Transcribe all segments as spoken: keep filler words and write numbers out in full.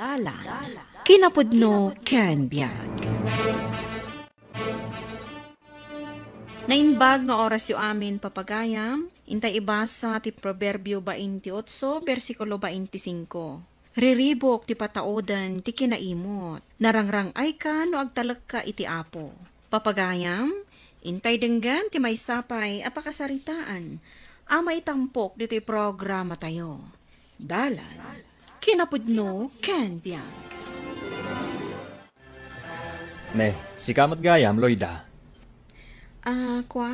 Dalan. Kinapudno ken biag. Naimbag nga orasyo amin, papagayam. Intay ibasa ti Proverbio twenty-eight, bersikulo twenty-five. Riribuk ti patauden ti kinaimut. Narangrang-ayka no agtalekka iti Apo. Papagayam, intay denggen ti maysa pay a pakasaritaan a maitampok ditoy programatayo. Dalan, kinapudno ken biag. Ne, sika met gayam, Loida. Ah, kua?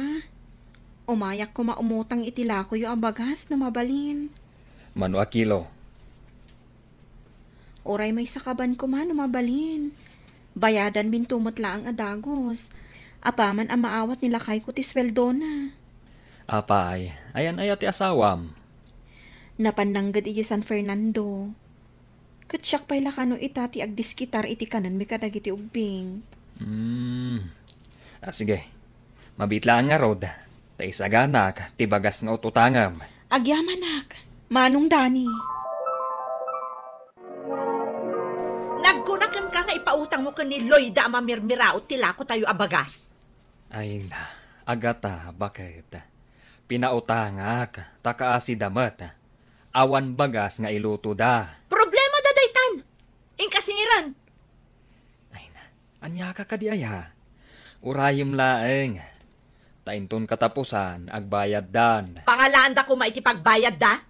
Umayak koma umutang iti lakoyo a bagas no mabalin. Mano a kilo? Uray maysa kaban koma no mabalin. Bayadanminto met laeng a dagus. Apaman a maawat ni lakayko ti sueldona. Apay, ayan aya ti asawam? Napan nangged idiay San Fernando. Ket siak pay la kano ita ti agdiskitar iti kanenmi kadagiti ubbing. Hmm. Ah, sige. Mabiit laeng ngarud, ta isaganak ti bagas nga ut-utangem. Agyamanak, Manong Dani. Nagkuna kenka nga ipautangmo ken ni Loida a mamirmiraot ti lakotayo a bagas. Ay na, Agata, baket? Pinautangak, ta kaasida met. Awan bagas nga ilutoda. Problema da daytan. Inka singiran. Ay na, ania ka kadi aya? Urayem laeng. Ta inton katapusan, agbayaddan. Pangalaanda koma iti pagbayadda?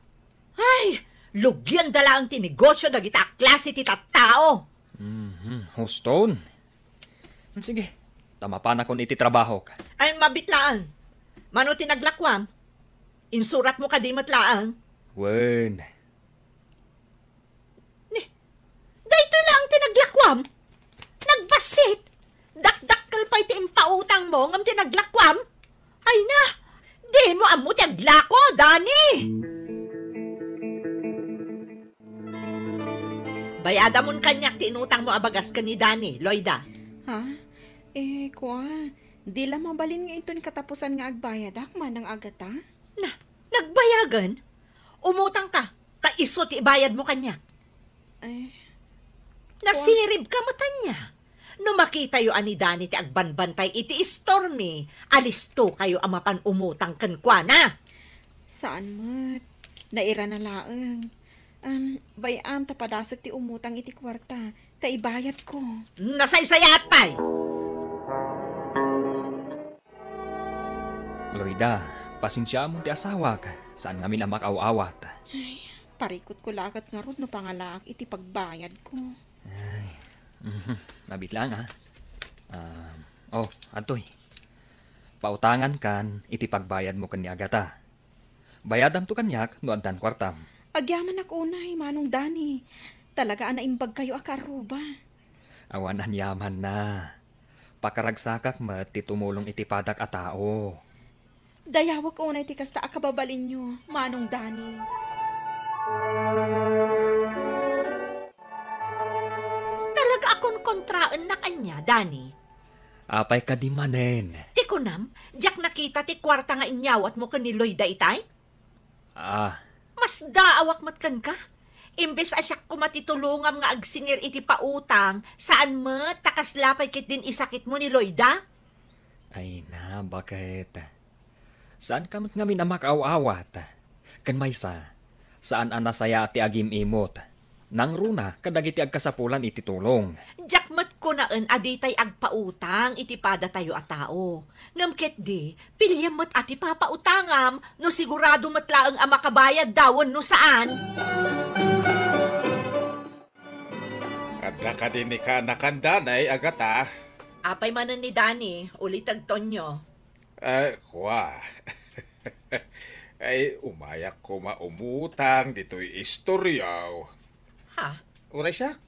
Ay, lugianda laeng ti negosio dagita a klase ti tattao. Mhm, huston. Sige, ta mapanakon iti trabahok. Ay, mabiit laeng. Mano ti naglakuam? Insuratmo kadi met laeng? Wen. Ni, daytoy laeng ti naglakuam? Nagbassit! Dakdakkel pay ti impautangmo ngem ti naglakuam? Ay na, dimo ammo ti aglako, Dani! Bayadamon kaniak ti inutangmo a bagas ken ni Dani, Loida. Ha? Eh, kua, di la mabalin nga inton katapusan nga agbayadak, Manang Agata? Na, nagbayagen? Umutang ka, ta isu ti ibayadmo kaniak. Ay, nasirib ka met ania. No makitayo a ni Dani ti agbanbantay iti istormi, alisto kayo a mapan umutang kenkuana. Saan met. Nairana laeng. Um, bay-am ta padasek ti umutang iti kuarta, ta ibayadko. Nasaysayaat pay! Loida, pasensiaam ti asawak, saan ngamin a makaaw-awat. Ay, parikutko la ket ngarud no pangalaak iti pagbayadko. Ay, mhm, mabiit laeng, ah. Ah, oh, adtoy. Pautangankan iti pagbayadmo ken ni Agata. Bayadamto kaniak no addan kuartam. Agyamanak unay, Manong Dani. Talaga a naimbagkayo a kaarruba. Awan aniamanna. Pakaragsakak met ti tumulong iti padak a tao. Dayawek unay ti kasta a kababalinyo, Manong Dani. Talaga a konkontraennak ania, Dani? Apay kadi manen? Ti kunam, diak nakita ti kuarta nga inyawatmo ken ni Loida itay? Ah. Masdaawak met kenka. Imbes a siak koma ti tulongam nga agsingir iti pautang, saan met ta kasla pay ketdin isakitmo ni Loida? Ay na, baket? Saanka met ngamin a makaaw-awat. Ken maysa, saan a nasayaat ti agim-imot. Nangruna kadagiti agkasapulan iti tulong. Diak met kunaen a ditay agpautang iti padatayo a tao. Ngem ketdi, piliem met a ti papautangam no sigurado met laeng a makabayadda wenno saan. Adda kadi ni kaanakan, Danay, Agata? Apay manen ni Dani, uliteg Tonyo? Ay, kua. Ay, umayak koma umutang ditoy istoryaw. Ha? Uray siak,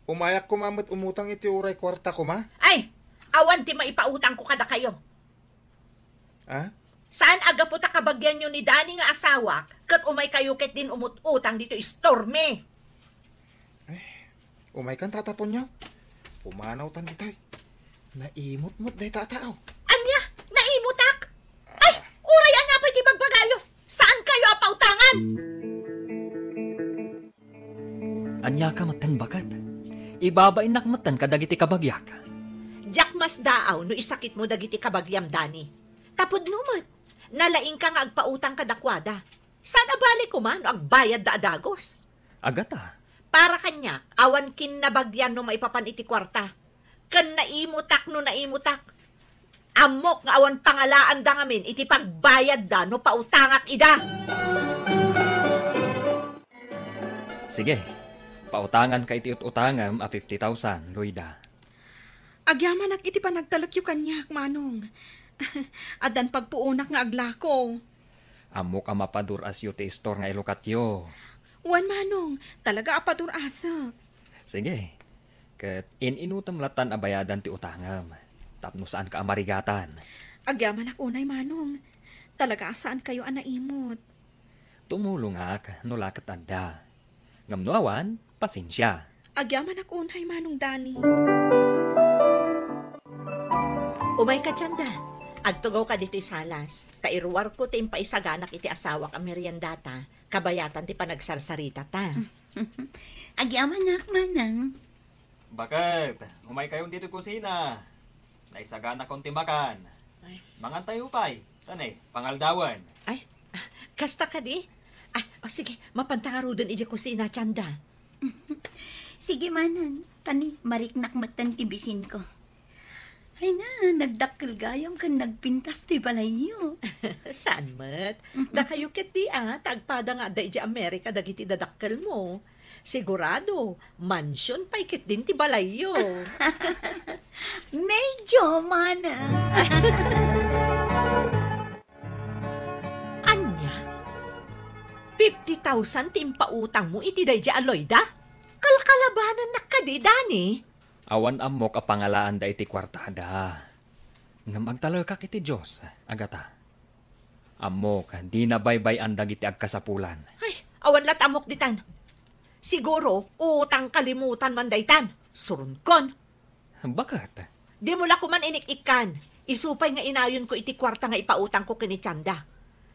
umayak koma met umutang iti uray kuarta koma. Ay, awan ti maipautangko kadakayo. Ah? Saan a gapu ta kabagianyo ni Dani nga asawak, ket umaykayo ketdin umut-utang ditoy istormi. Eh, umaykan, Tata Tonyo. Pumanawtan ditoy. Naimot met dayta a tao. Ania? Naimutak? Ay, ah, uray ania pay ti bagbagayo? Saankayo a pautangan? Ania ka metten, baket? Ibabainnak metten kadagiti kabagiak. Diak masdaaw no isakitmo dagiti kabagiam, Dani. Tapudno met, nalaingka nga agpautang kadakuada. Saan a bale koma no agbayadda a dagus? Agata. Para kaniak, awan kinnabagian no maipapan iti kuarta. Ken naimutak no naimutak. Ammok nga awan pangalaanda ngamin iti pagbayadda no pautangak ida. Sige, pautanganka iti ut-utangem a fifty thousand, Loida. Agyamanak iti panagtalekyo kaniak, Manong. Addan pagpuonak nga aglako. Ammok a mapadur-asyo ti istor nga ilukatyo. Wen, Manong, talaga a padur-asek. Sige, ket in-inutem lattan a bayadan ti utangem, tapno saanka a marigatan. Agyamanak unay, Manong. Talaga a saankayo a naimot. Tumulongak no la ket adda. Ngem no awan, pasensia. Agyamanak unay, Manong Dani. Umayka, Tienda. Agtugawka ditoy salas, ta iruarko ti impaisaganak iti asawak a meriendata, kabayatan ti panagsarsaritata. Agyamanak, Manang. Baket, umaykayon ditoy kusina. Naisaganakon ti makan. Ay. Mangantayo pay. Tani, pangaldawen. Ay, kasta kadi? Ah, o sige, mapanta ngaruden idiay kusina, Tienda. Sige, Manang. Tani, mariknak metten ti bisinko. Ay na, nagdakkel gayam ken nagpintas ti balayyo. Saan met? Dakayo ketdi a, ta agpada nga adda idiay Amerika dagiti dadakkelmo. Sigurado, mansion pay ketdin ti balayyo. Medyo, Manang. Ania? Fifty thousand ti impautangmo iti daydiay a Loida? Kalkalabanannak kadi, Dani? Awan ammok a pangalaanda iti kuartada. Ngem agtalekak iti Dios, Agata. Ammok, dina baybay-an dagiti agkasapulan. Ay, awan la't ammok ditan. Siguro, utang kalimutan man daytan. Suronkon. Baket? Dimo la koman inik-ikkan. Isu pay nga inayonko iti kuarta nga ipautangko ken ni Tienda.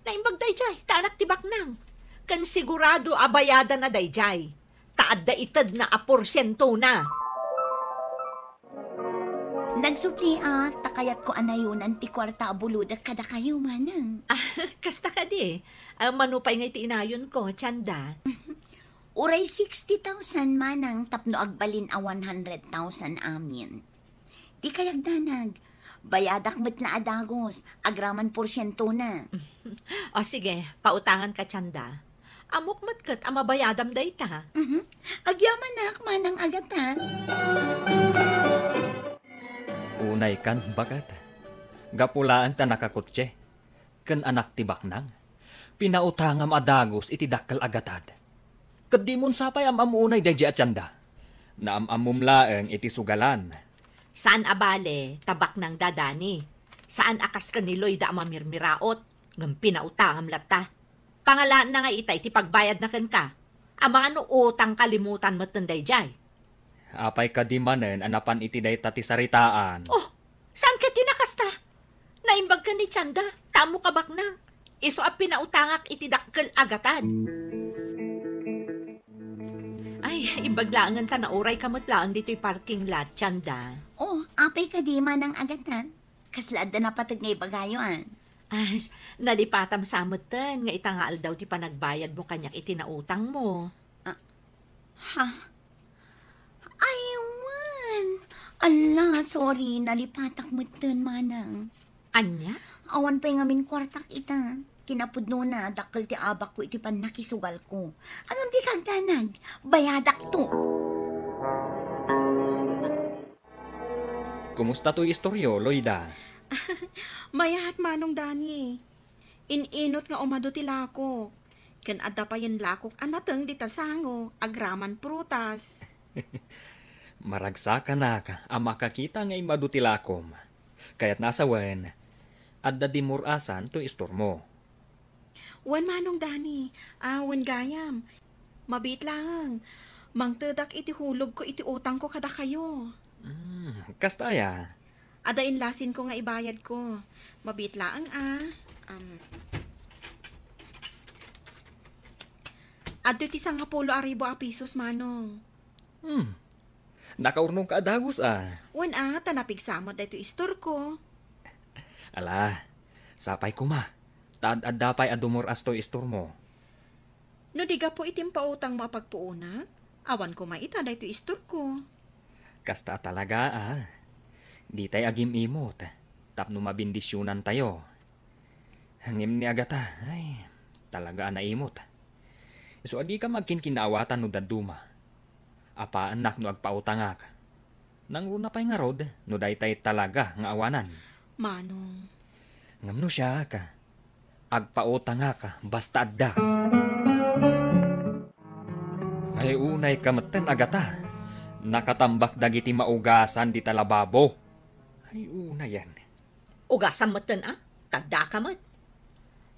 Naimbag daydiay, ta anak ti baknang. Ken sigurado a bayadanna daydiay. Ta adda itedna a porsientona. Nagsubli a, ta kayatko a nayonan ti kuarta a bulodek kadakayo, Manang. Ah, kasta kadi. Ah, mano pay nga iti inayonko, Tienda? Uray sixty thousand, Manang, tapno agbalin a one hundred thousand amin. Di kayagdanag. Bayadak met la a dagus, agraman porsientona. O sige, pautanganka, Tienda. Ammok met ket a mabayadam dayta. Mhm. Agyamanak, Manang Agata. Unaykan, baket. Gapu laeng ta nakakutse ken anak ti baknang, pinautangam a dagus iti dakkel a gatad. Ket dimon sa pay am-ammo unay daydiay a Tienda. Naam-ammom laeng iti sugalan. Saan a bale, ta baknangda, Dani. Saan a kas ken ni Loida a mamirmiraot, ngem pinautangam latta. Pangalaanna nga ita iti pagbayadna kenka. Amangan no utang kalimutan metten daydiay. Apay kadi manen a napan iti dayta ti saritaan? Oh, saan ket ti nakasta? Naimbag ken ni Tienda, ta ammok a baknang. Isu a pinautangak iti dakkel a gatad. Ay, imbag laengen ta naurayka met laeng ditoy parking lot, Tienda. Oh, apay kadi, Manang Agata? Kasla adda napateg nga ibagayo, a? As, nalipatam sa metten nga ita nga aldaw ti panagbayadmo kaniak iti nautangmo. Ah, ha? Ay, wen. Ala, sorry, nalipatak metten, Manang. Ania? Awan pay ngamin kuartak ita. Kinapudnona, dakkel ti abakko iti pannakisugalko. Ngem di kagdanag, bayadakto. Kumusta toy istoryo, Loida? Mayat, Manong Dani. In-inut nga umadu ti lakok. Ken adda payen lakok a nateng dita sango, agraman prutas. Maragsakanak a makakita nga immadu ti lakom. Kayatna a sawen, adda dimur-asan toy istormo. Wen, Manong Dani, a, wen gayam. Mabiit laeng. Mangtedak iti hulogko iti utangko kadakayo. Hmm, kasta aya? Adda inlasinko nga ibayadko. Mabiit laeng, a. Am. Adtoy ti sangapulo a ribu a pisos, Manong. Hmm. Nakaurnongka a dagus, a. Wen a, ta napigsa met daytoy istorko. Ala, sapay koma. Ta ad-adda pay a dumur-as toy istormo. No di gapu iti impautangmo a pagpuonak, awan koma ita daytoy istorko. Kasta a talaga, a. Ditay agim-imot tapno mabendisionantayo. Ngem ni Agata, ay, talaga a naimot. Isu a dika agkinkinnaawatan no dadduma. Apaannak no agpautangak. Nangruna pay ngarud no daytay talaga nga awanan. Manong. Ngem no siak, agpautangak basta adda. Ay, unayka metten, Agata. Nakatambak dagiti maugasan dita lababo. Ay, unayen. Ugasam metten, a? Ta addaka met.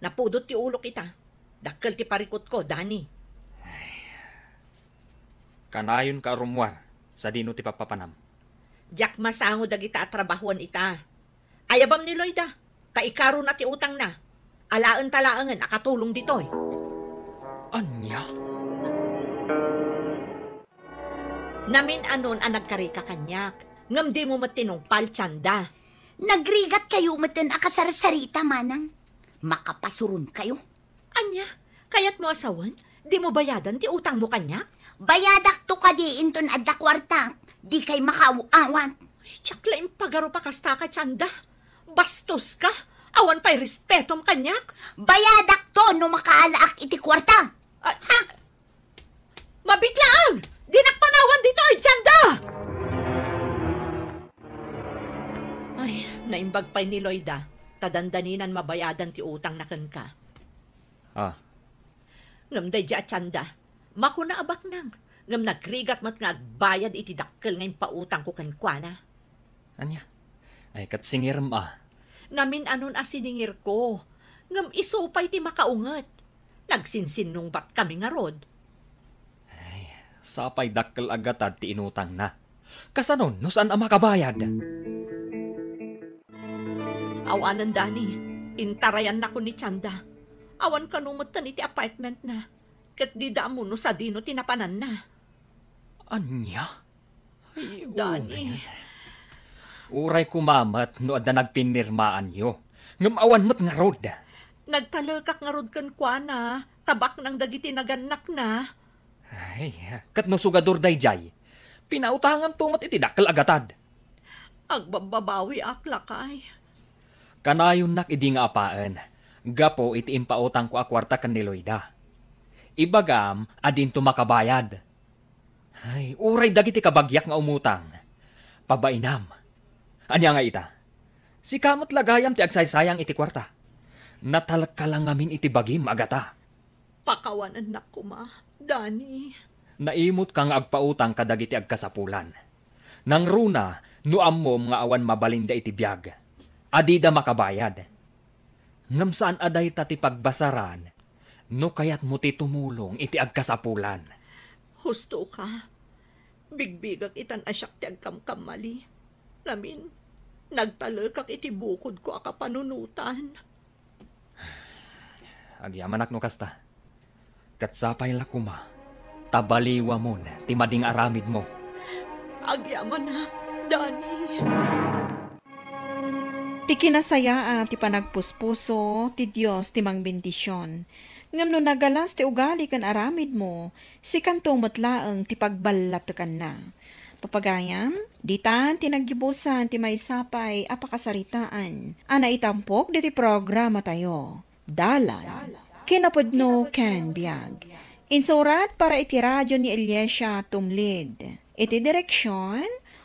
Napudot ti ulok ita. Dakkel ti parikutko, Dani. Kanayonka a rummuar, sadino ti pappapanam? Diak masango dagita a trabahoan ita. Ayabam ni Loida, kaikarona ti utangna. Alaenta laengen a katulong ditoy. Ania? Namin-anon a nagkarika kaniak, ngem dimo met tinungpal, Tienda. Nagrigatkayo metten a kasarsarita, Manang. Makapasuronkayo. Ania? Kayatmo a sawen? Dimo bayadan ti utangmo kaniak? Bayadakto kadi inton adda kuarta. Dikay makaaw-awat. Ay, diak la impagarup a kastaka, Tienda. Bastoska. Awan pay respetom kaniak. Bayadakto no makaalaak iti kuarta. Ah, ha? Mabitlaang! Dinak panawan ditoy, Tienda! Ay, naimbag pay ni Loida, ta dandaninan mabayadan ti utangna kenka. Ah. Ngem daydiay a Tienda, makuna a baknang, ngem nagrigat met nga agbayad iti dakkel nga impautangko kenkuana. Ania? Ay, ket singerem a. Namin-anon a siningirko, ngem isu pay ti makaunget. Nagsinsinnungbatkami ngarud. Ay, sapay dakkel a gatad ti inutangna. Kasano no saan a makabayad? Awanen, Dani, intarayannako ni Tienda. Awan kano metten iti apartmentna. Ket dida ammo no sadino ti napananna. Ania? Ay, Dani. Uray, uray koma met no adda nagpinirmaanyo. Ngem awan met ngarud. Nagtalekak ngarud kenkuana, ta baknang dagiti nagannakna. Ay, ket no sugador daydiay, pinautanganto met iti dakkel a gatad. Agbabbabawiak, lakay. Kanayonnak idi nga apaen, gapu iti impautangko a kuarta ken ni Loida. Ibagam a dinto makabayad. Ay, uray dagiti kabagiak nga umutang. Pabainam. Ania nga ita? Sika met la gayam ti agsaysayang iti kuarta. Natalekka la ngamin iti bagim, Agata. Pakawanennak koma, Dani. Naimutka nga agpautang kadagiti agkasapulan. Nangruna, no ammom nga awan mabalinda iti biag, a dida makabayad. Ngem saan a dayta ti pagbasaran no kayatmo ti tumulong iti agkasapulan. Husto ka. Bigbigak itan a siak ti agkamkamali. Ngamin, nagtalekak iti bukodko a kapanunotan. Agyamanak no kasta. Ket sapay la koma ta baliwamon ti madi nga aramidmo. Agyamanak, Dani. Ti kinasayaat ti panagpuspuso, ti Dios ti mangbendision. Ngem no nagalas ti ugali ken aramidmo, sikanto met laeng ti pagballatekanna. Papagayam, ditan ti naggibusan ti maysa pay a pakasaritaan a naitampok ditoy programatayo. Dalan, kinapudno ken biag. Insurat para iti radio ni Eliasia Tumlid. Iti direksion,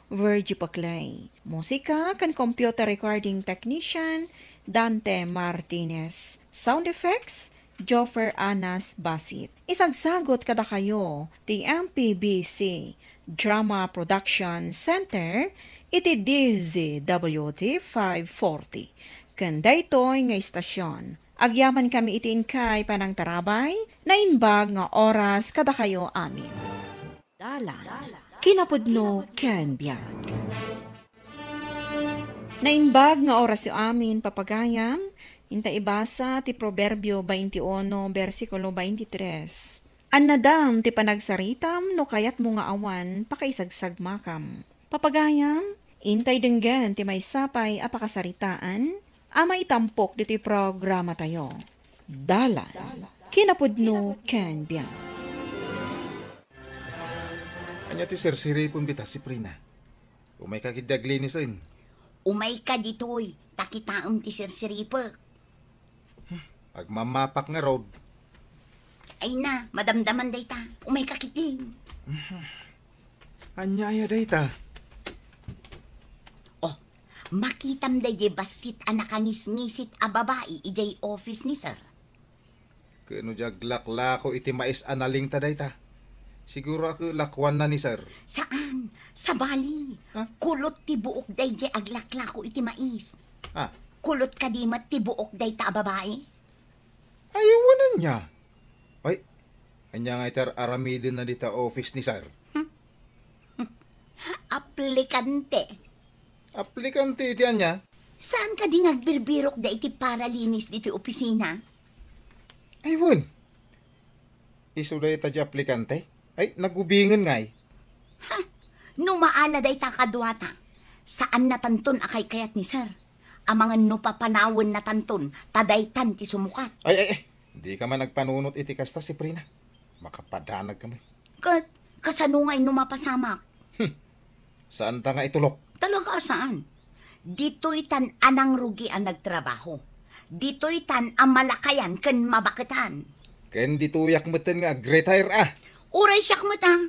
Virgie Paclay. Musika ken computer recording technician, Dante Martinez. Sound effects, Joffer Anas Basit. Isagsagut kadakayo ti M P B C Drama Production Center iti D Z W T five forty. Ken daytoy nga istasyon, agyamankami iti inkay panangtarabay, naimbag nga oras kadakayo amin. Dalan, kinapudno ken biag. Naimbag nga orasyo amin, papagayam, inta ibasa ti Proverbio twenty-one, bersikulo twenty-three. Annadam ti panagsaritam no kayatmo nga awan pakaisagsagmakam. Papagayam, intay denggen ti maysa pay a pakasaritaan a maitampok ditoy programatayo. Dalan, kinapudno ken biag. Ania ti sirsiripem dita, Siprina? Umayka ketdi aglinisen. Umayka ditoy, ta kitaem ti sirsiripek. Agmamapak ngarud. Ay na, madamdaman dayta. Umayka ketdi. Ania aya dayta? Oh, makitam daydiay bassit a nakangisngisit a babai idiay office ni sir. Ket no di aglaklako iti mais a nalingta dayta, siguro a ket lakuanna ni sir. Saan? Sabali. Ha? Kulot ti buok daydiay aglaklako iti mais. Ah. Kulot kadi met ti buok dayta a babai? Ay, wen ania? Ay, ania nga iti ar-aramidenna dita office ni sir? Aplikante. Aplikante iti ania? Saan kadi nga agbirbirok da iti paralinis ditoy opisina? Ay, wen. Isu dayta di aplikante? Ay, nagubingen ngay. Ha? No maala dayta kaduata, saan natanton a kaykayat ni sir. Amangan no papanawen natanton, ta daytan ti sumukat. Ay, ay, ay. Di ka man agpanunot iti kasta, Siprina. Makapadanag ka met. Ket, kasano ngay no mapasamak? Hmm. Saan ta nga itulok? Talaga a saan. Ditoy tan a nangrugi a nagtrabaho. Ditoy tan a malakayan ken mabaketan. Ken ditoyak metten nga agretire, ah. Uray siak met, ah.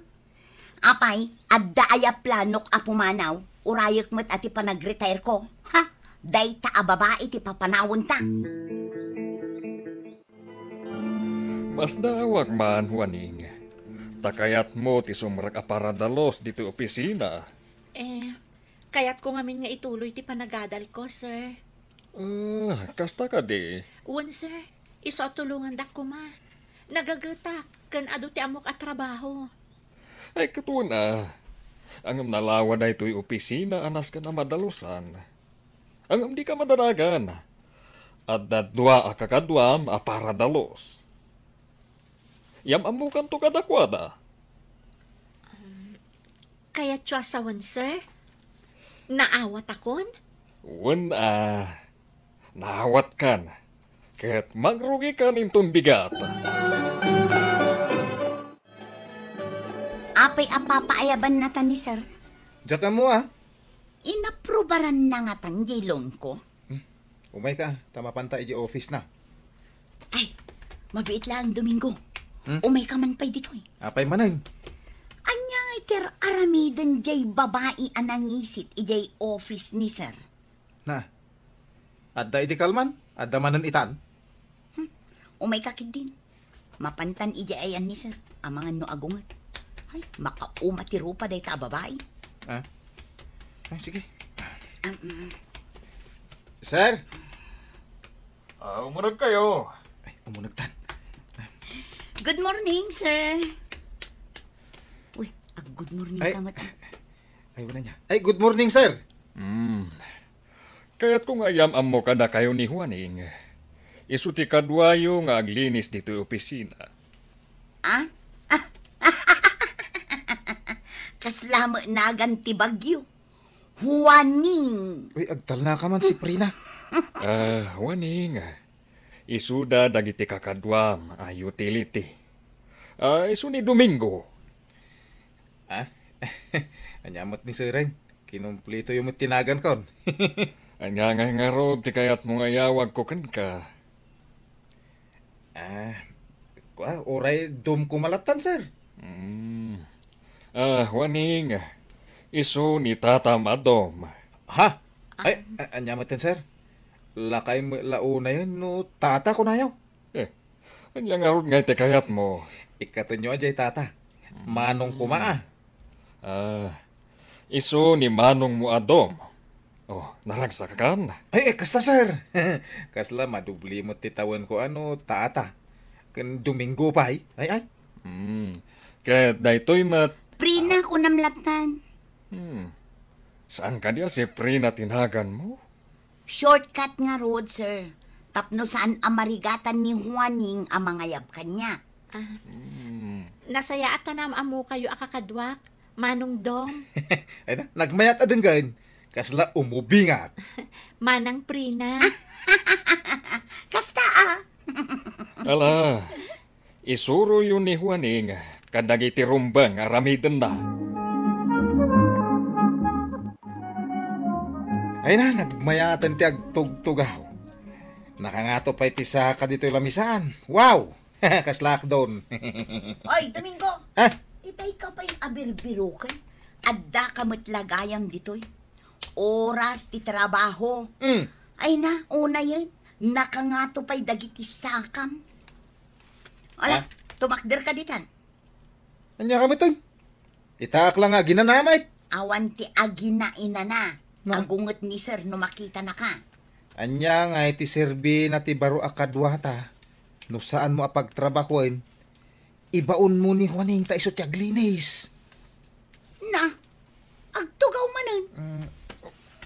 Apay, adda aya planok a pumanaw? Urayek met a ti panagretire ko. Ha? Dayta a babai ti papanawenta. Masdaawak man, Waning. Ta kayatmo ti sumrek a paradalus ditoy opisina. Eh, kayatko ngamin nga ituloy ti panagadal ko, sir. Ah, kasta kadi? Wen, sir. Isu a tulongandak koma. Nagagetak, ken adu ti ammok a trabaho. Ay, ket wen a. Ngem nalawa daytoy opisina a nasken a madalusan. Ngem dika madanagan. Adda dua a kakaduam a paradalus. Yam-ammokanto kadakuada. Um, kayatyo a sawen, sir? Naawatakon? Wen a, naawatkan. Ket mangrugikan inton bigat. Apay a papaayabannata ni sir? Diak ammo, ah. Inaprubaranna ngatan diay loan ko? Hmm. Umayka, ta mapanta idiay office na. Ay, mabiit laeng Domingo. Hmm? Umayka man pay ditoy. Apay manen? Ania nga iti ar-aramiden diay babai a nangisit idiay office ni sir? Na, adda idi kalman? Adda manen itan? Hmm, umayka ketdin. Mapantan idiay ayan ni sir. Amangan no agunget. Ay, makauma ti rupa dayta a babai. Ah? Ay, sige. Um, Sir? Ah, umuneg kayo. Ay, umuneg tan. Good morning, sir. Uy, ag-good morning Ay. ka met, ah. Ay, wala niya. Ay, good morning, sir. Hmm. Kayatko nga iyam-ammo kadakayo ni Juaning. Isu ti kaduayo nga aglinis ditoy opisina. Ah? Kasla met nagan ti bagyo. Juaning. Uy, agtalna ka man, Siprina. Ah, Juaning. Isuda dagiti kakaduam a utility. Ah, isu ni Domingo. Ah? Ania met ni Seren? Kinumplitoyo met ti nagankon. Ania ngay ngarud ti kayatmo nga iyawagko kenka? Ah, kua, uray dom ko malatan, sir. Hmm. Ah, Juaning, isu ni tatam a dom. Ha? Ay, a-, ania met, sir? Lakay met la unayen no tata kunayo? Eh, ania ngarud ngay ti kayatmo? Ikkatenyo a diay tata. Manong koma, ah. Ah, isu ni manongmo a dom. Oh, naragsakakan? Ay, eh, kasta, sir. Kasla madubli met ti tawenko a no tata. Ken Domingo pay. Ay, ay. Hmm. Ket daytoy met Prina, kunam lattan. Hmm. Saan kadi a Siprina ti naganmo? Shortcut ngarud, sir. Tapno saan a marigatan ni Juaning a mangayab kaniak. Ah. Hmm. Nasayaat ta naam-ammokayo a kakaduak, Manong Dom. Ay na, nagmayat a denggen. Kasla umubingat. Manang Prina. Kasta, ah. Ala, isuroyo ni Juaning kadagiti rumbeng a aramidenna. Ay na, nagmayaten ti agtugtugaw. Nakangato pay ti saka ditoy lamisaan. Wow! Kasla akdon. Oy, Domingo! Ha? Itay ka pay abirbiruken. Adda ka met la gayam ditoy. Oras ti trabaho. Mm. Ay na, unayen. Nakangato pay dagiti sakam. Ala, ha? Tumakder ka ditan. Ania ka met, oy? Itaak la nga aginana met. Awan ti aginainana. Na? Agunget ni sir no makitanaka. Ania nga iti serbina ti baro a kaduata? No saanmo a pagtrabahoen, ibaonmo ni Juaning ta isu ti aglinis. Na, agtugaw manen. Mm,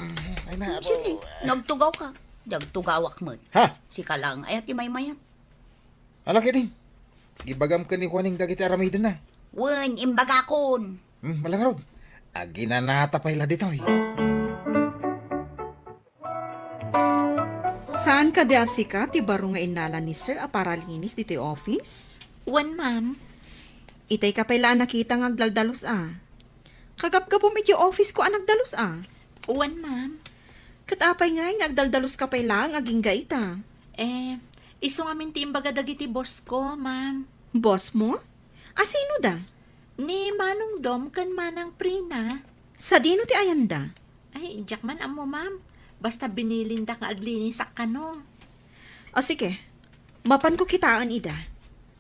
mm, ay na, sige, apo. Nagtugaw ka. Di agtugawak met. Ha? Sika lang, ay, ti maymayat. Ala ketdin, ibagam ken ni Juaning dagiti aramidenna. Wen, imbagakon. Hmm, malangrod. Aginanata pay la ditoy. Saan kadi a sika ti baro nga innala ni sir a paralinis ditoy office? Wen, ma'am. Itay ka pay la a nakita nga agdaldalus a. Kagapgapum iti office ko a nagdalus a. Wen, ma'am. Ket apay ngay nga agdaldalus ka pay laeng agingga ita? Eh, isu ngamin ti imbaga dagiti boss ko, ma'am. Boss mo? A sino da? Ni Manong Dom ken Manang Prina. Sadino ti ayanda? Ay, diak man ammo, ma'am. Basta binilinda nga aglinisak kano. O sige, mapanko kitaen ida.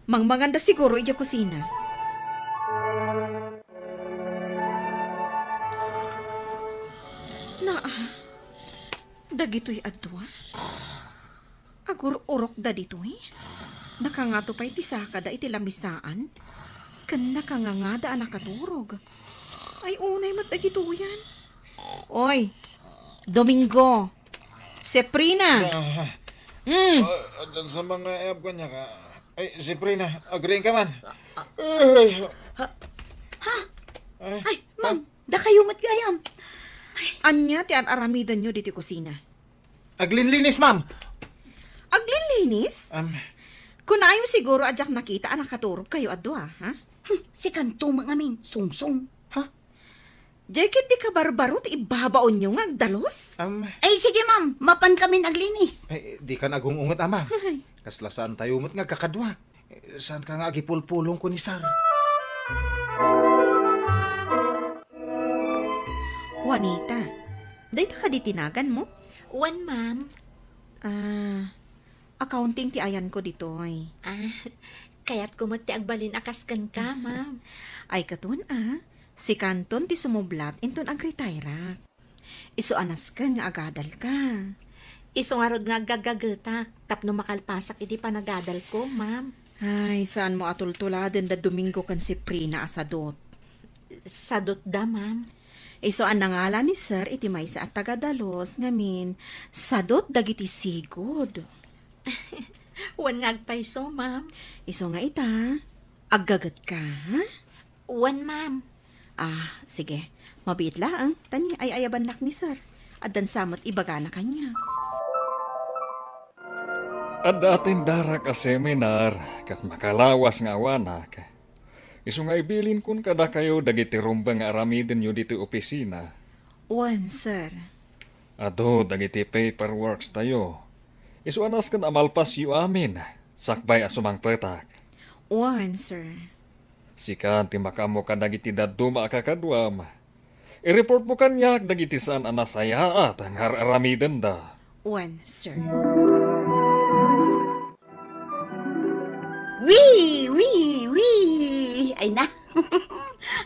Mangmanganda siguro idiay kusina. Naa, dagitoy a dua? Agur-urokda ditoy? Nakangato pay ti sakada iti lamisaan? Ken nakangangada a nakaturog? Ay, unay met dagitoyan. Oy, Domingo! Seprina! Ah. Mm. Ah, addan sa mga ayab kaniak, ah. Ay, Seprina, agriing ka man. Ay. Ha? Ha? Ay, ay, ma'am, dakayo met gayam. Ania ti ar-aramidenyo ditoy kusina? Aglinlinis, ma'am. Aglinlinis? Am. Kunayo siguro a diak nakita a nakaturog kayo a dua, ha? Hmm, sikanto met ngamin, sungsong. Ha? Diay ket di kabarbaro ti ibbabaonyo nga agdalus? Am. Ay, sige, ma'am. Mapan kamin aglinis. Ay, di kan agung-unget, a, ma'am. Ay. Kasla saan tayo met nga agkakadua. Eh, saan ka nga agipulpulong ko ni sir? Juanita, dayta kadi ti naganmo? Wen, ma'am. Ah, accounting ti ayanko ditoy. Ah, kayatko met ti agbalin a kas kenka, ma'am. Ay, katon, ah. Sikanton ti sumublat inton agretairak. Isu a nasken nga agadalka. Isu ngarud nga aggagagetak tapno makalpasak iti panagadalko, ma'am. Ay, saanmo a tultuladen da Domingo ken Seprina a sadut. Sadutda, ma'am. Isu a nangala ni Sir iti maysa a tagadalus ngamin, sadut dagiti sigud. Wen nga agpayso, ma'am. Isu nga ita, aggagetka, ha? Wen, ma'am. Ah, sige. Mabiit laeng, ta ni ay-ayabannak ni Sir. Addan sa met ibagana kaniak. Adda atendarak a seminar ket makalawas nga awanak. Isu nga ibilinkon kadakayo dagiti rumbeng nga aramidenyo ditoy opisina. Wen, sir. Adu dagiti paperworks tayo. Isu a nasken a malpasyo amin, sakbay a sumangpetak. Wen, sir. Sika ti makaammo kadagiti dadduma a kakaduam. I-report mo kaniak dagiti saan a nasayaat nga ar-aramidenda. Wen, sir. Wi, wi, wi! Ay na.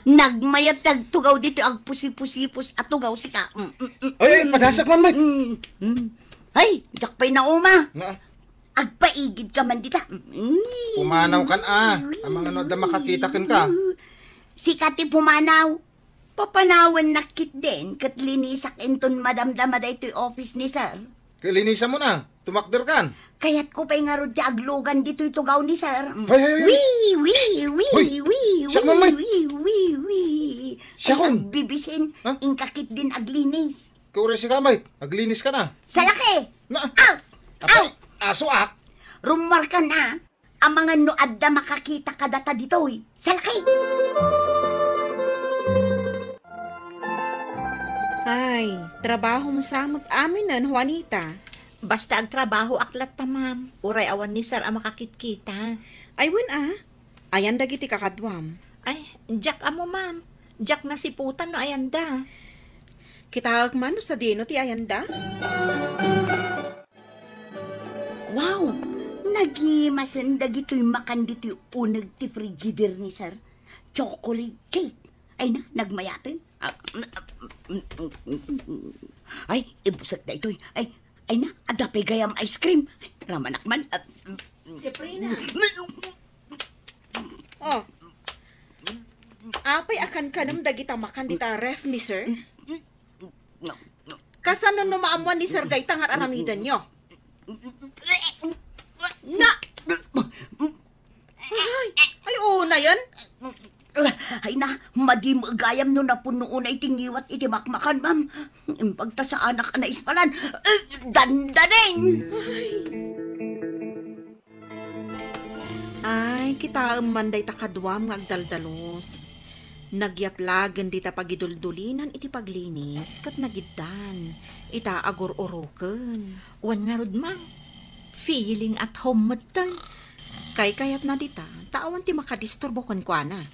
Nagmayat ti agtugaw ditoy agpusipusipus a tugaw sika. Mm, mm, mm, ay, ay, mm. Padasak man, Mike. Mm, mm. Ay, diak pay nauma. Nga? Agpaigid ka man dita. Mm. Pumanaw kan, a. Amangano adda makakita kenka. Sika ti pumanaw. Papanawennak ketdin ket linisak inton madamdama daytoy office ni sir. Ket linisan mo na. Tumakder kan. Kayatko pay ngarud ti aglugan ditoy tugaw ni sir. Mm. Hay, hay, hay. Wi, wi, wi, Hoy! wi, Siak wi, man, Mike. Wi, wi, wi. Siak Ay, man. Agbibisin, Ha? Inkakit din aglinis. Kaurasi ka, Mike. Aglinis ka na. Salaki! Na. Out! Apay, Out! Aso ak. Rummuarkan a. Amangan no adda makakita kadata ditoy. Salaki! Ay, trabahom sa met aminen, Juanita. Basta agtrabahoak latta, ma'am. Uray awan ni sir a makakitkita. Ay, wen a. Ayan dagiti kakaduam. Ay, diak ammo, ma'am. Diak nasiputan no ayanda. Kitaek man no sadino ti ayanda? Wow! Nagimasen dagitoy makan ditoy uneg ti frigider ni sir. Chocolate cake. Ay na, nagmayaten. Ah, ay, ibusek daytoy. Ay, ay na, adda pay gayam ice cream. Ay, ramanak man. Ah, Sabrina. Oh. Apay a kankanem dagita makan dita ref ni sir? Kasano no maammuan ni sir dayta nga ar-aramidenyo? Na! Ay, ay, una yan. Ay na, madi met gayam no napuno unay ti ngiwat iti makmakan, ma'am. Imbag ta saanak a naispalan. Eh, dandaning! Ay, kitaem man dayta kaduam nga agdaldalos. Nagyaplagen dita pagiduldulinan iti paglinis ket nagiddan ita agur-uroken. Wen ngarud, ma'am, feeling at home metten. Kaykayatna dita, ta awan ti makadisturbo kenkuana.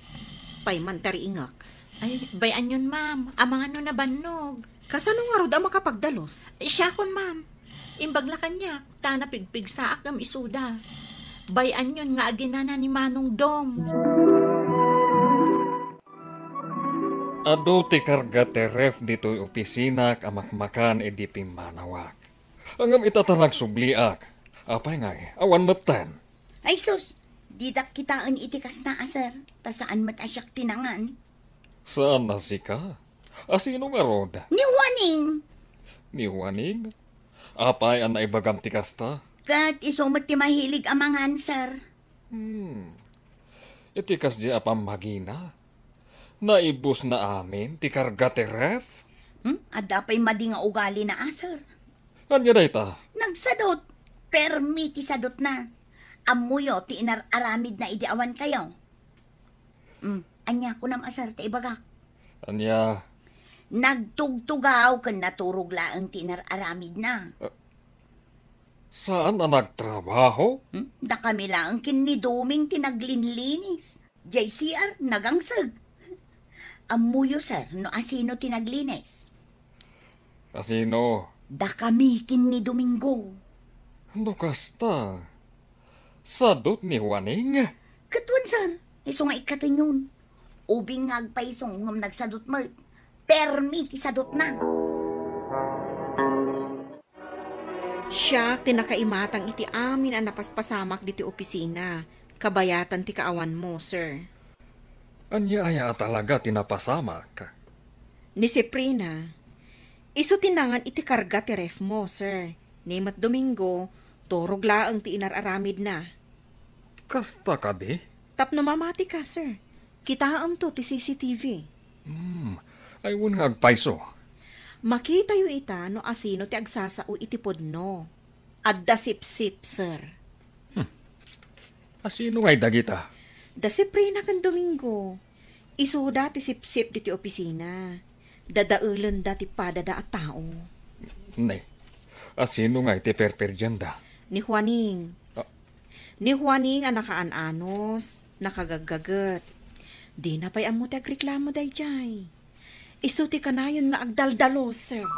Pay man ti riingek. Ay, bay-anyon, ma'am, amangan no nabannog. Kasano ngarud a makapagdalus? Siakon, ma'am. Imbag la kaniak, ta napigpigsaak ngem isuda. Bay-anyon nga aginana ni Manong Dom. Adu ti karga ti ref ditoy opisinak a makmakan idi pimmanawak. Ngem ita ta nagsubliak. Apay ngay, awan metten. Ay sus, didak kitaen iti kasta a sir, ta saan met a siak ti nangan. Saan a sika? A sino ngarud? Ni Juaning. Ni Juaning? Apay a naibagam ti kasta? Ket isu met ti mahilig a mangan, sir. Hmm. Iti kasdi a pammagina, naibusna amin ti karga ti ref? Hmm? Adda pay madi nga ugalina a, sir. Ania dayta? Nagsadut. Permi ti sadutna. Ammoyo ti inar-aramidna idi awankayo. Hmm, ania kunam a, sir, ta ibagak? Ania? Nagtugtugaw ken naturog laeng ti inar-aramidna. Ah, saan a nagtrabaho? Hmm? Dakami laeng ken ni Doming ti naglinlinis. Jay C R, nagangseg. Ammoyo, sir, no asino ti naglinis? Asino? Dakami ken ni Domingo. No kasta, sadut ni Juaning? Ket wen, sir, isu nga ikkatenyon. Ubing nga agpayso ngem nagsadut met. Permi ti sadutna. Siak ti nakaimatang iti amin a napaspasamak ditoy opisina, kabayatan ti kaawanmo, sir. Ania aya a talaga ti napasamak? Ni Siprina, isu ti nangan iti karga ti refmo, sir. Ni met Domingo, turog laeng ti inar-aramidna. Kasta kadi? Tapno mamatika, sir. Kitaemto ti C C T V. Hmm, ay wen nga agpayso. Makitayo ita no asino ti agsasao iti pudno. Adda sipsip, sir. Hmm. Asino ngay dagita? Da Siprina ken Domingo. Isuda ti sipsip ditoy opisina. Dadaelenda ti padada a tao. Ne, asino ngay ti perperdianda? Ni Juaning. Ah. Ni Juaning a nakaan-anos, nakagaggaget. Dina pay ammo ti agreklamo daydiay. Isu ti kanayon nga agdaldalos, sir.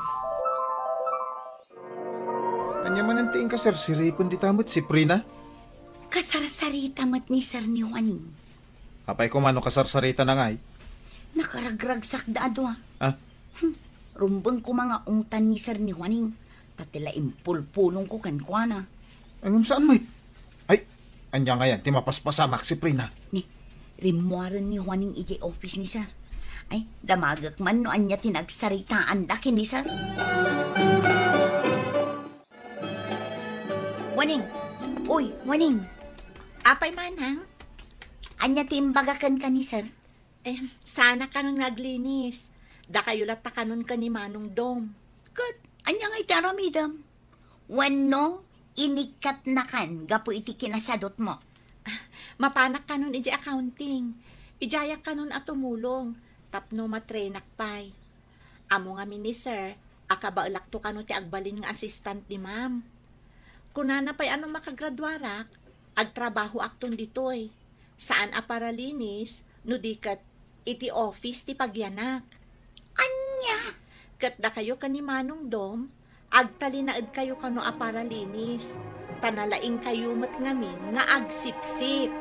Ania manen ti inkasarsaripen dita met, Siprina? Kasarsarita met ni Sir ni Juaning. Apay koma no kasarsaritana ngay? Nakaragragsakda a dua. Ah? Hmm, rumbeng koma nga ungtan ni Sir ni Juaning. Ta ti la impulpulongko kenkuana. Ngem saan met? Ay, ania ngayan ti mapaspasamak, Siprina? Ni, rimmuaren ni Juaning idiay office ni Sir. Ay, damagek man no ania ti nagsaritaanda ken ni Sir. Waning! Uy, Waning! Apay, Manang? Ania ti imbaga kenka ni Sir? Eh, saanak kanon nga aglinis. Dakayo latta kanon ken ni Manong Dom. Ket ania nga iti aramidem? Wenno, inikkatnakan gapu iti kinasadutmo? Mapanak kanon iti accounting. Idiayak kanon a tumulong tapno matrainak pay. Ammo ngamin ni Sir a kabaelakto kano ti agbalin nga assistant ni Ma'am. Kunana pay a no makagraduarak, agtrabahoakton ditoy. Saan a paralinis, no di ket iti office ti pagyanak. Ania? Ket dakayo ken ni Manong Dom, agtalinaedkayo kano a paralinis, ta nalaingkayo met ngamin nga agsipsip.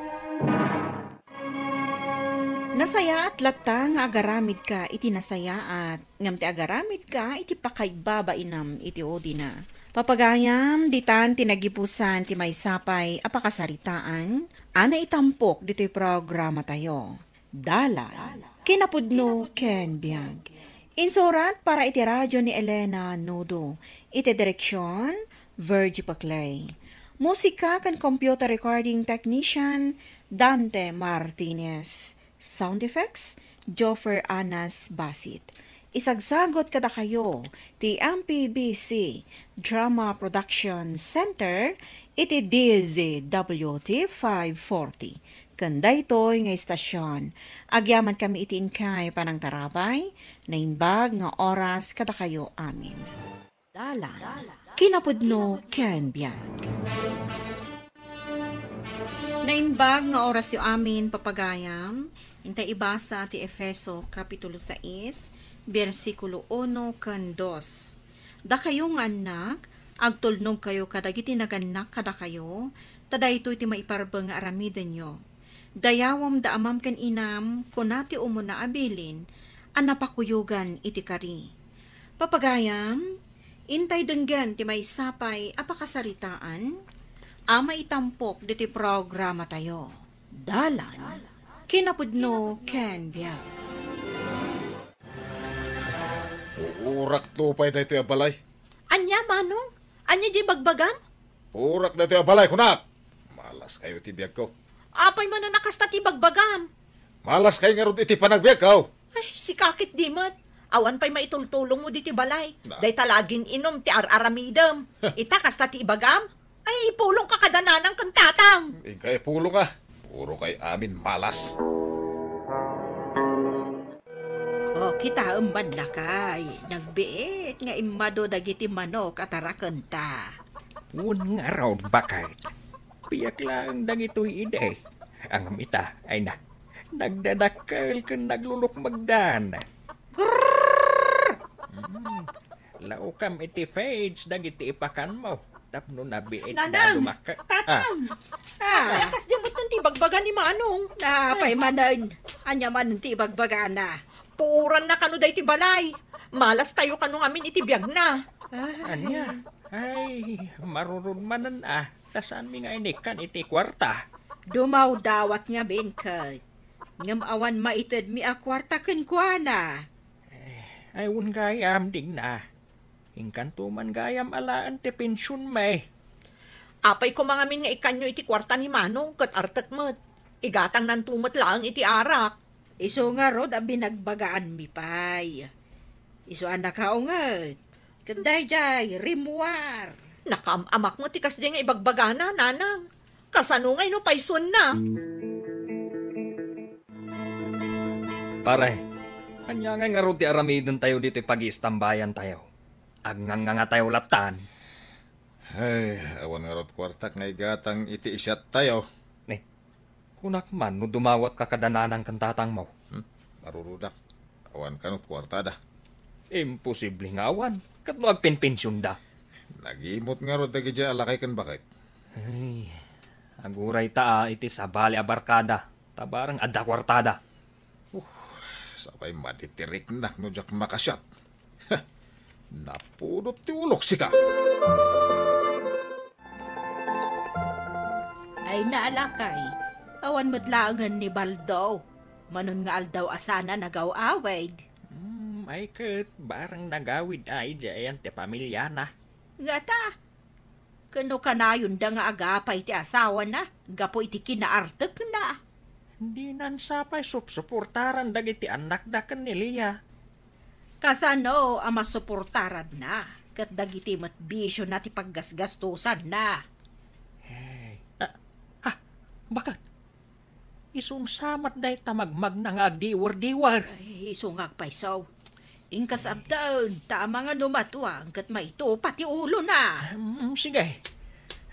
Nasayaat latta nga agaramidka iti nasayaat, ngem ti agaramidka iti pakaibabainam iti udina. Papagayam, ditan ti nagipusan ti maysa pay a pakasaritaan a naitampok ditoy programatayo. Dalan, kinapudno ken biag. Insurat para iti radio ni Elena Nudo. Iti direksyon, Virgie Paclay. Musika ken computer recording technician, Dante Martinez. Sound effects, Joffer Anas Basit. Isagsagot kadakayo ti M P B C Drama Production Center iti D Z W T five forty. Ken daytoy nga istasyon, agyamankami iti inkay panangtarabay, naimbag nga oras kadakayo amin. Dalan, kinapudno ken biag. Naimbag nga orasyo amin, papagayam, intay ibasa ti Efeso, Kapitulo sais, bersikulo uno ken dos. Dakayo nga annak, agtulnogkayo kadagiti nagannak kadakayo, ta daytoy ti maiparbeng nga aramidenyo. Dayawem da amam ken inam, kuna ti umuna a bilin a napakuyogan iti kari. Papagayam, intay denggen ti maysa pay a pakasaritaan a maitampok ditoy programatayo. Dalan, kinapudno ken biag. Puurakto pay daytoy a balay. Ania, Manong? Ania diay bagbagam? Puurak daytoy a balay, kunak! Malaskayo iti biagko. Apay manen a kasta ti bagbagam? Malaskay ngarud iti panagbiagko. Ay, sika ketdi met. Awan pay maitultulongmo ditoy balay. Na. Dayta la agin-inum ti ar-aramidem. Ita, kasta ti ibagam? Ay, ipulongka kada nanang ken tatang. Inka ipulong a. Puro kay amin malas. O, kitaem man lakay, nagbiit nga immadu dagiti manok a tarakenta. Wen ngarud, baket. Biag laeng dagitoy idi. Ngem ita, ay na, nagdadakkel ken naglulukmegdan. Grrrr! Mm. Laukam iti fridge dagiti ipakanmo tapno nabiit da Nanang! Dumakkel. Tatang! Ah. Apay a kasdiay met ti ibagbaga ni Manong? Apay manen? Ania manen ti ibagbagana? Puoranna kano daytoy balay. Malastayo kano ngamin iti biagna. Ah. Ania? Ay, marurod manen a, ta saanmi nga inikkan iti kuarta. Dumawdawat ngamin ket. Ngem awan maitedmi a kuarta kenkuana. Eh, ay, wen gayam, Digna. Inkanto man gayam alaen ti pensionmi. Apay koma ngamin nga ikkanyo iti kuarta ni Manong ket artek met. Igatangnanto met laeng iti arak. Isu ngarud a binagbagaanmi pay. Isu a nakaunget. Ket daydiay, rimmuar. Nakaam-amak met ti kasdiay nga ibagbagana, Nanang. Kasano ngay no paysuenna? Pare, ania ngay ngarud ti aramidentayo ditoy pagiistambayantayo? Agngangngangatayo lattan. Ay, awan ngarud kuartak nga igatang iti isiattayo. Ni, kunak man no dumawatka kada nanang ken tatangmo. Hmm, marurudak. Awan kanot kuartada. Imposible nga awan. Ket no agpenpensionda? Nagimot ngarud dagidiay a lakay ken baket. Ay, agurayta a iti sabali a barkada, ta bareng adda kuartada. Uh, sapay maditiriknak no diak makasiat. Napudot ti ulok, sika. Ay, naalakay, awan met laengen ni Baldo. Manon nga aldaw a sana nagaw-awid. Hmm, ay ket, bareng nagawid a idiay ayan ti pamiliana. Ngata, Ken no kanayonda nga agapay ti asawana gapu iti kinaartekna? Dinan sa pay supsuportaran dagiti annakda ken ni Lia. Kasano a masuportaranna ket dagiti met bisiona ti paggasgastosanna? Hey. Ah, ah, baket? Isu sa met dayta magmagna nga agdiwer-diwer. Ay, isu nga agpayso. Inkas abdaen, ta amangan no matuang ket maitupa ti ulona. Mm, sige.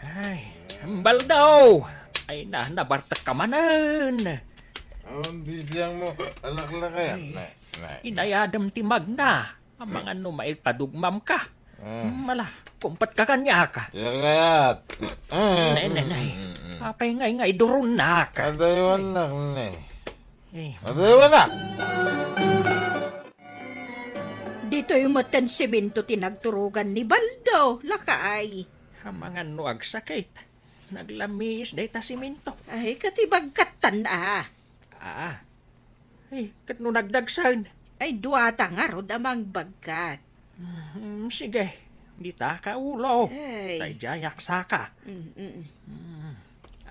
Ay, Baldo! Ay na, nabartek ka manen. Ang bibiyang mo, alaklakay. Ay, ne, ne. Inayadem ti magna. Amangan no maipadugmam ka. Ah. Mala, kumpet ka kaniak. Siya kayat. Nay, nay, nay. Mm, mm, mm. Apay ngay nga idurunak? Adaywanak, ne. Eh. Adaywanak! Ditoy metten semento ti nagturugan ni Baldo, lakay. Amangan no agsakit. Naglamiis dayta semento. Ay, ket ibagkattan, ah. Ah. Ay, ket no nagdagsen? Ay, duata ngarud a mangbagkat. Mm, sige. Dita ka ulo. Ay. Daydiayak saka. Mm, mm. Mm.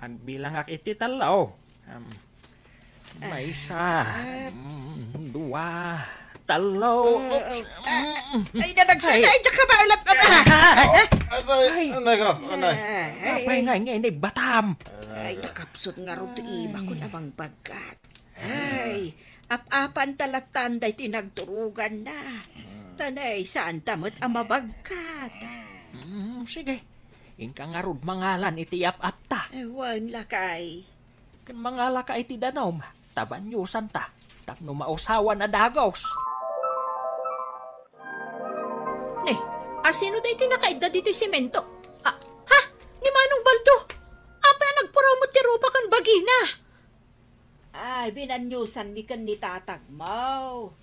Agbilangak iti tallo. Um, maysa. Ah, oops. Mm, dua. Tallo. Oh, oops. Oh. Ah, mm. Ay, nadagsen na, ay, diyan ka ba? Alap, alap. Ay. Atay, ay. Anay ko, anay. Ay, apay ay. Nga, nga, inay batam. Ay, nakapsut ngarud ti ima ko na mangbagkat. Ay, ap-apan ta lattan daytoy nagturuganna. Tanay, saan ta met a mabagkat? Mm, sige. Inka ngarud mangalan iti ap-apta. Ay, wen, lakay. Ken mangalaka iti danum, ta banyusanta, tapno mausawan a dagos. Ne, asino daytoy nakaidda ditoy semento? Ah, ha? Ni Manong Baldo? Apay a nagpuraw met ti rupa ken bagina? Ay, binanyusanmi ken ni tatangmo.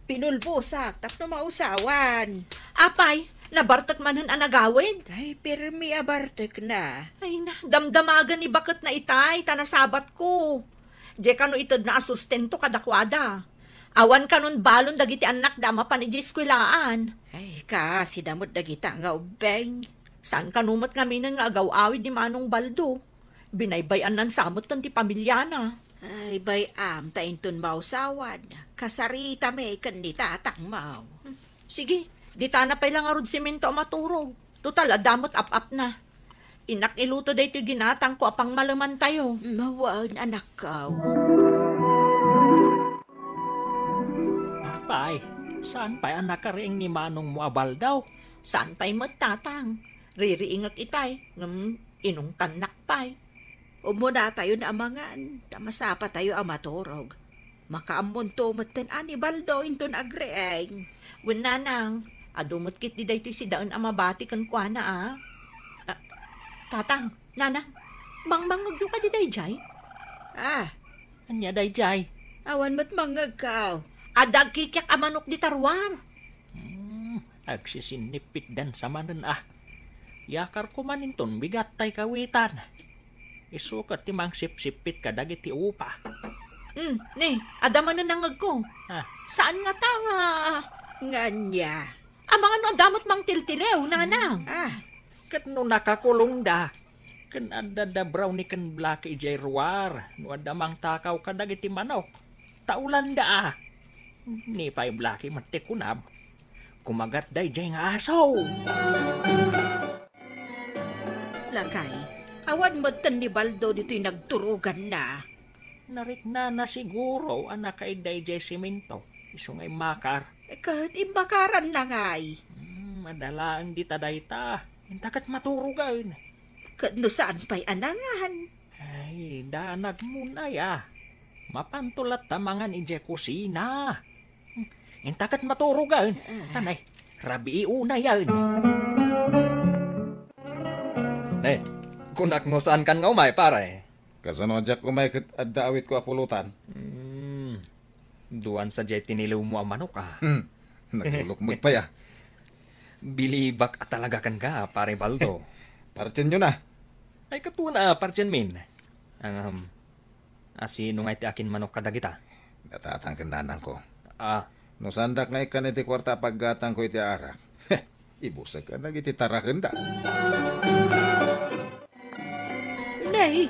Pinulbosak tapno mausawan. Apay, nabartek manen a nagawid? Ay, pirmi a bartekna. Ay na, damdamagan ni baketna itay, ta nasabatko. Diay kano itedna a sustento kadakuada. Awan kanon balon dagiti annakda a mapan idiay eskuelaan. Ay, kaasida met dagita nga ubbing. Saan kano met ngaminen nga agaw-awid ni Manong Baldo? Binaybay-annan sa metten ti pamiliana. Ay, bay-am ta inton mausawan, kasaritami ken ni tatangmo. Sige, ditana pay la ngarud semento a maturog. Total, adda met ap-apna. Innak iluto daytoy ginatangko a pangmalemantayo. Mawan, anakko. Apay, saan pay a nakariing ni manongmo a Baldo? Saan pay met, tatang? Ririingek itay, ngem inungtannak pay. Umunatayon a mangan, ta masapatayo a maturog. Makaammonto metten a ni Baldo inton agriing. Wen, nanang, adu met ketdi daytoy sidaen a mabati kenkuana, a. Ah, tatang, nanang, mangmangngegyo kadi daydiay? Ah. Ania daydiay? Awan met mangngegko. Adda agkikiak a manok dita ruar. Hmm, agsisinnipitdan sa manen, a. Yakar ko man inton bigat tay kawitan. Isu ket ti mangsipsippit kadagiti upa. Hmm, ne, adda manen nangngegko. Ah. Saan ngata nga, nga ania? Amangan no adda met mangtiltiliw, nanang. Ah. Ket no nakakulongda, ken adda da Brownie ken Blackie idiay ruar, no adda mangtakaw kadagiti manok. Taulanda, a. Ni pay Blackie met ti kunam. Kumagat daydiay nga aso. Lakay, awan metten ni Baldo ditoy nagturuganna. Nariknana siguro a nakaidda idiay semento, isu nga immakar. Eh, ket immakaranna ngay? Hmm, madalaeng dita dayta. Inta ket maturogen. Ket no saan pay a nangan? Ay, danagmon aya. Mapanto latta mangan idiay kusina. Inta ket maturogen. Ah. Tanay, rabii unayen. Ne, kunak no saan kan nga umay, pare? Kasano a diak umay ket adda awitko a pulutan? Hmm. Duan sadiay tiniliwmo a manok, a. Hmm. Nagulok met pay, a. Bilibak a talaga kenka, pare Baldo. Partienyo na. Ay, katuan a partienmin. Ang, um, Asino nga iti akin manok kadagita? Datatang ken nanangko. Ah. No saandak nga ikkan iti kuarta a paggatangko iti arak. ibusek kadagiti tarakenda. Nay,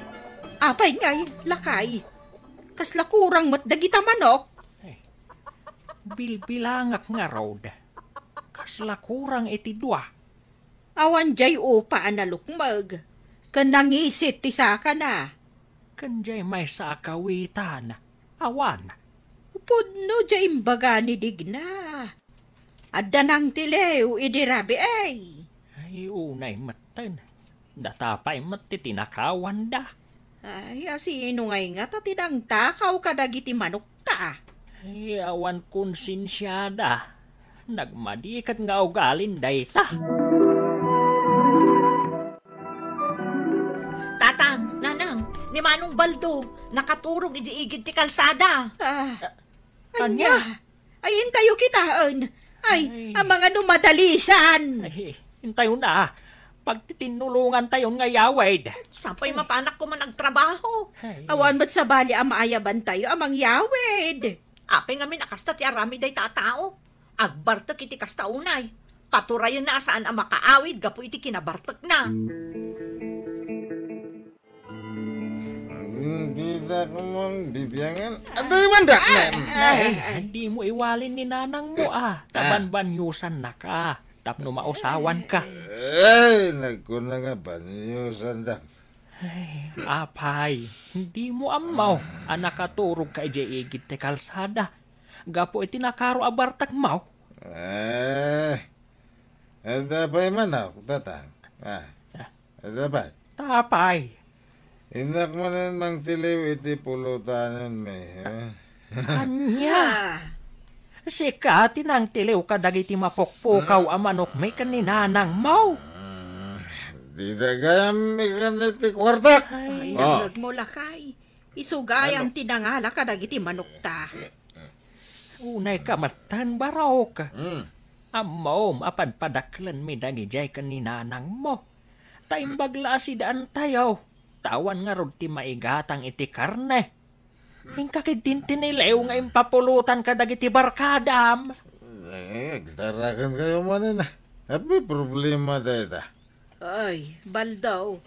apay ngay, lakay? Kasla kurang met dagita manok? Ay, bilbilangak ngarud. Kasla kurang iti dua. Awan jay upa a nalukmeg, ken nangisit ti sakana. Ken jay maysa a kawitan, awan. Pudno jay imbaga ni Digna. Adda nangtiliw idi rabii. Ay, unay metten. Data pay met ti tinakawanda. Ay, a sino ngay ngata ti nangtakaw kadagiti manokta? Ay, awan konsensiada. Nagmadi ket nga ugalin dayta. Tatang, nanang, ni Manong Baldo, nakaturog iti igid ti kalsada. Ah, ania? Ania? Ay, intayo kitaen. Ay, ay, amangan no madalisan. Ay, intayo na. Pagtitinnulongantayon nga yawid. Sapay mapanak koma agtrabaho. Ay. Awan met sabali a maayabantayo a mangyawid. Apay ngamin a kasta ti aramid dayta a tao? Agbartek iti kasta unay. Paturayenna a saan a makaawid gapu iti kinabartekna. Dita ko man bibiangan. Adi man da, ay, ay, ay, dimo iwalin ni nanangmo, ah. Tabanbanyusannaka tapno mausawanka. Ay, nagkuna nga banyusanda. Ay, apay, dimo ammo a nakaturogka idiay igid ti kalsada gapu iti nakaro a bartekmo? Eh, adda pay manok, tatang? Ah, adda pay? Tapay. Innak manen mangtiliw iti pulotanenmi, eh? Ania? Ah. Sika ti nangtiliw kadagiti mapukpukaw a manokmi ken ni nanangmo? Mm, dida gayam ikan iti kuartak. Ay, oh, nangngegmo, lakay. Isu gayam ti nangala kadagiti manokta. Unayka metten, barok. Mm. Ammom a padpadaklenmi dagidiay ken ni nanangmo. Ta imbag la a sidaantayo, ta awan ngarud ti maigatang iti karne. Inka ketdin ti niliw nga impapulotan kadagiti barkadam. Eh, agtarakenkayo manen, ah. Apay problema dayta? Ay, Baldaw,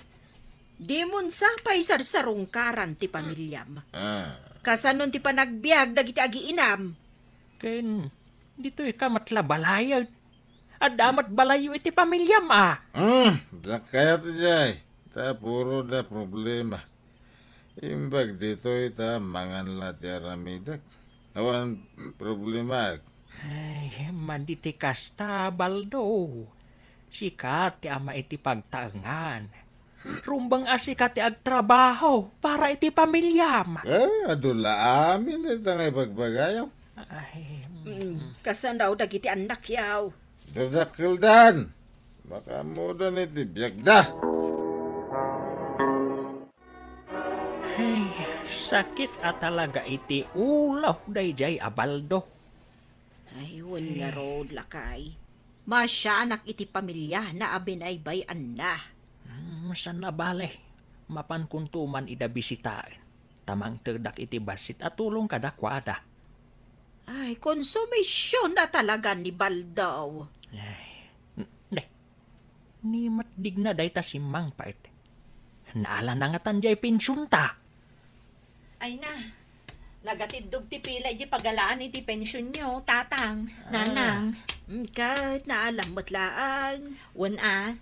dimon sa pay sarsarungkaran ti pamiliam. Ah. Kasanon ti panagbiag dagiti agiinam? Ken ditoyka met la balayen. Adda met balayyo iti pamiliam, a? Hmm, diak kayat idiay. Ta puro da problema. Imbag ditoy ta mangan la ti aramidek. Awan problema. Ay, madi ti kasta, Baldo. Sika ti ama iti pagtaengan. Rumbeng a sika ti agtrabaho para iti pamiliam. Eh, adu la amin dayta nga ibagbagayo. Ay, mm. Mm, kasano dagiti annakyo? Dadakkeldan. Makaammodan iti biagda. Ay, sakit a talaga iti ulo daydiay a Baldo. Ay, wen ngarud, lakay. Masianak iti pamiliana a binaybay-anna. Hmm, saan a bale, mapankonto man ida bisitaen, ta mangtedak iti bassit a tulong kadakuada. Ay, konsumision a talaga ni Baldaw. Ay, n-, ne, ni met Digna dayta simmangpet. Naalana ngatan diay pensionta. Ay na, nagatiddog ti pila iti pagalaan iti pensionyo, tatang, ah, nanang. Mm, ket naalam met laeng. Wen a.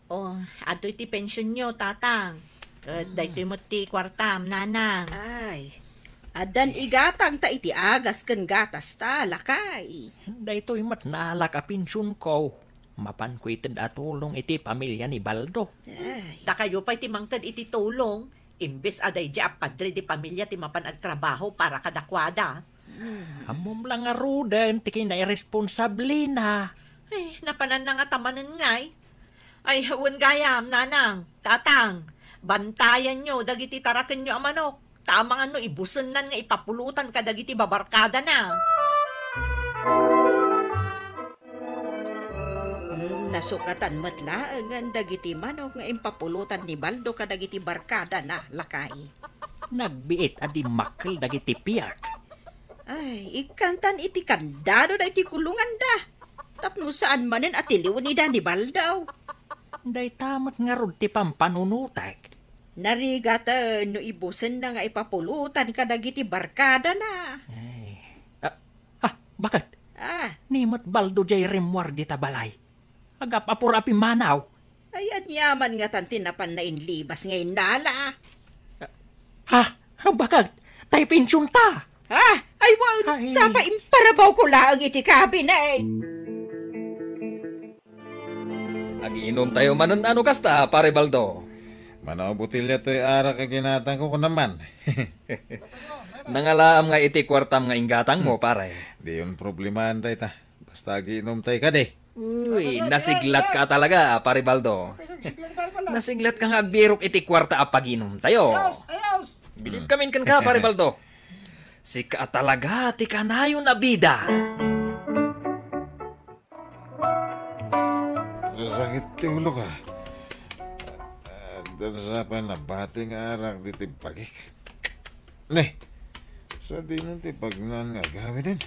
O, adtoy ti pensionyo, tatang. Ket, mm, daytoy met ti kuartam, nanang. Ay, addan igatangta iti agas ken gatasta, lakay. Daytoy met naalak a pensionko. Mapanko ited a tulong iti pamilia ni Baldo. Ay. Dakayo pay ti mangted iti tulong, imbes a daydi a padre di pamilia ti mapan agtrabaho para kadakuada. Hmm. Ammom la ngaruden ti kinairesponsablena. Ay, napananna ngata manen ngay. Ay, wen gayam, nanang, tatang, bantayanyo dagiti tarakenyo a manok. Ta amangan no ibusennan nga ipapulotan kadagiti babarkadana. Hmm, nasukatan met laengen dagiti manok nga impapulotan ni Baldo kadagiti barkadana, lakay. Nagbiit a dimmakkel dagiti piak. Ay, ikkantan iti kandado dagiti kulonganda. Tapno saan manen a tiliwen ida ni Baldo. Dayta met ngarud ti pampanunotek. Narigaten no ibusenna nga ipapulutan kadagiti barkadana. Ay. Ah, ah, bakit? Ah. Ni met Baldo jay rimmuar dita balay. Agap-apor a pimmanaw. Ay, aniaman ngatan ti napan nainlibas nga innala. Ha? Bakit? Tay pension ta. Ha? Ay, wan, ay. Sapa imparabaw ko laeng iti kabinet. Agiinom tayo manen ano kasta, Pare Baldo? Mano a botelya toy arak a ginatang ko, kunaman. Nangalaam nga iti kuartam nga inggatang mo, pare. Di yon problemaan dayta. Basta agiinom tay kadi. Uy, nasiglat ka talaga, Pare Baldo. Nasiglat ka nga agbirok iti kuarta a pagiinom tayo. Ayos, ayos. Bilib kamin kenka, Pare Baldo. Sika talaga ti kanayon a bida. Sakit ti ulo ka. Dansa pa nabati nga arak diti bagik. Ne, sa dinan ti pagnan nga agawiden?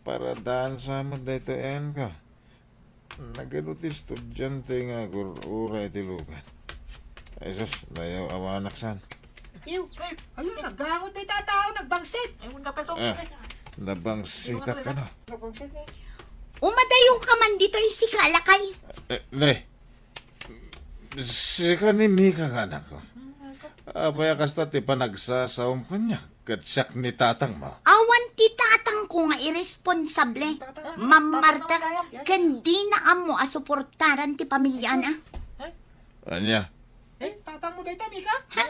Para daan sa met daytoy, en ka. Nagadu ti estudiante nga agur-ura iti lugan. Ay, sus, dayaw awanak san. Iw, ala, naggangot ti tatao, nagbangsit. Ah, nabangsitak ka na. Umadayo ka man ditoy, sika, lakay. Eh, ne, sika ni Mika nga anak ko. Apay a kasta ti panagsasawam kaniak ket siak ni tatang mo? Awan ti tatang ko nga irresponsable, mammartek, ken dina ammo a suportaran ti pamiliana. Ania? Eh, tatang mo dayta, Mika? Ha?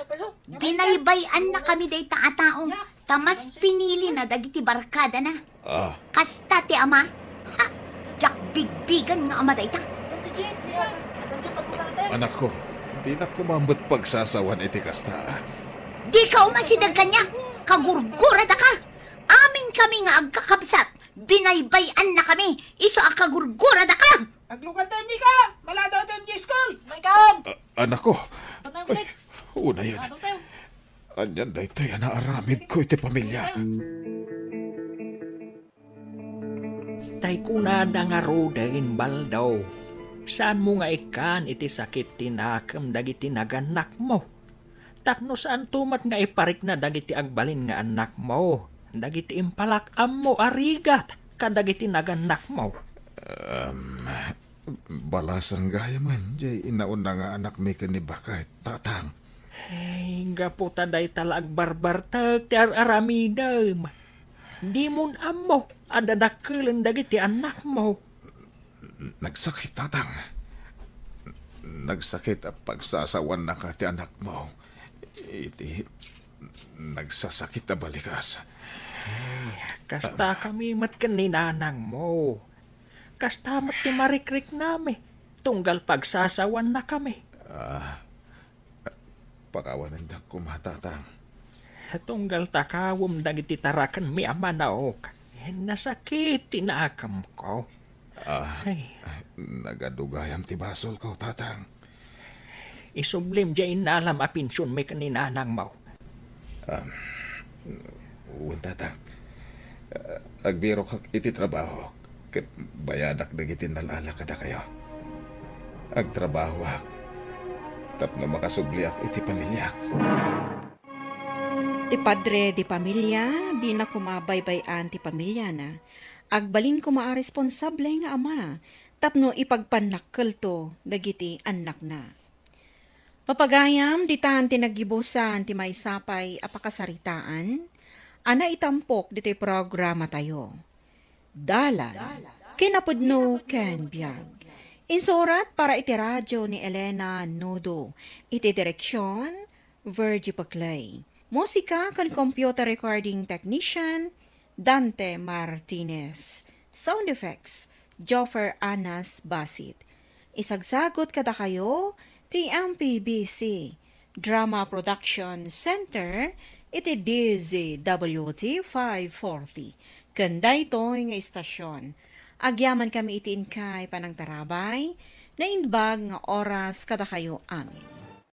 Binaybay-an na kami dayta a tao. Ta mas pinili na dagiti barkada na. Ah. Kasta ti ama. Ha? Diak bigbigan nga ama dayta. Anakko, dinak koma met pagsasawan iti kasta, ah. Dika umasideg kaniak, kagurgurada ka. Amin kami nga agkakabsat, binaybay-an na kami, isu a kagurgurada ka. Aglukan tayo, Mika! Maladaw tayo, Miss Cole! Michael! Ah, anakko. Ay, unayen. Anian daytoy a naaramidko iti pamiliak? Tay kunada ngaruden, Baldo, saanmo nga ikkan iti sakit ti nakem dagiti nagannakmo. Tapno saanto met nga iparikna dagiti agbalin nga annakmo, dagiti impalak-ammo a rigat kadagiti nagannakmo. Em, Balasan gayamen, jay inauna nga anakmi ken ni Bakay, tatang. Ay, gapu ta dayta la agbarbartek ti ar-aramidem. Dimon ammo a dadakkelen dagiti annakmo. Nagsakit, tatang. Nagsakit a pagsasawannaka ti anakmo. Iti nagsasakit a balikas. Ay, kasta kami met ken ni nanangmo. Kasta met ti marikriknami, tunggal pagsasawannakami. Ah, pakawanendak koma, tatang. Tunggal takawem dagiti tarakenmi a manaok, nasakit ti nakemko. Ah, ay. Nagadu gayam ti basolko, tatang. Isublim diay innalam a pensionmi ken ni nanangmo. Ah, wen, tatang. Ah, agbirokak iti trabaho ket bayadak dagiti nalala kadakayo. Agtrabahoak tapno makasubliak iti pamiliak. Ti padre de pamilia, dina koma baybay-an ti pamiliana. Agbalin koma a responsable nga ama tapno ipagpannakkelto dagiti annakna. Papagayam, ditan ti naggibusan ti maysa pay a pakasaritaan a naitampok ditoy programatayo. Dalan, kinapudno ken biag. Insurat para iti radio ni Elena Nudo. Iti direksyon, Virgie Paclay. Musika ken computer recording technician, Dante Martinez. Sound effects, Joffer Anas Basit. Isagsagut kadakayo ti M P B C Drama Production Center iti D Z W T five forty. Ken daytoy nga istasyon, agyaman kami iti inkay panangtarabay, naimbag nga oras kadakayo amin.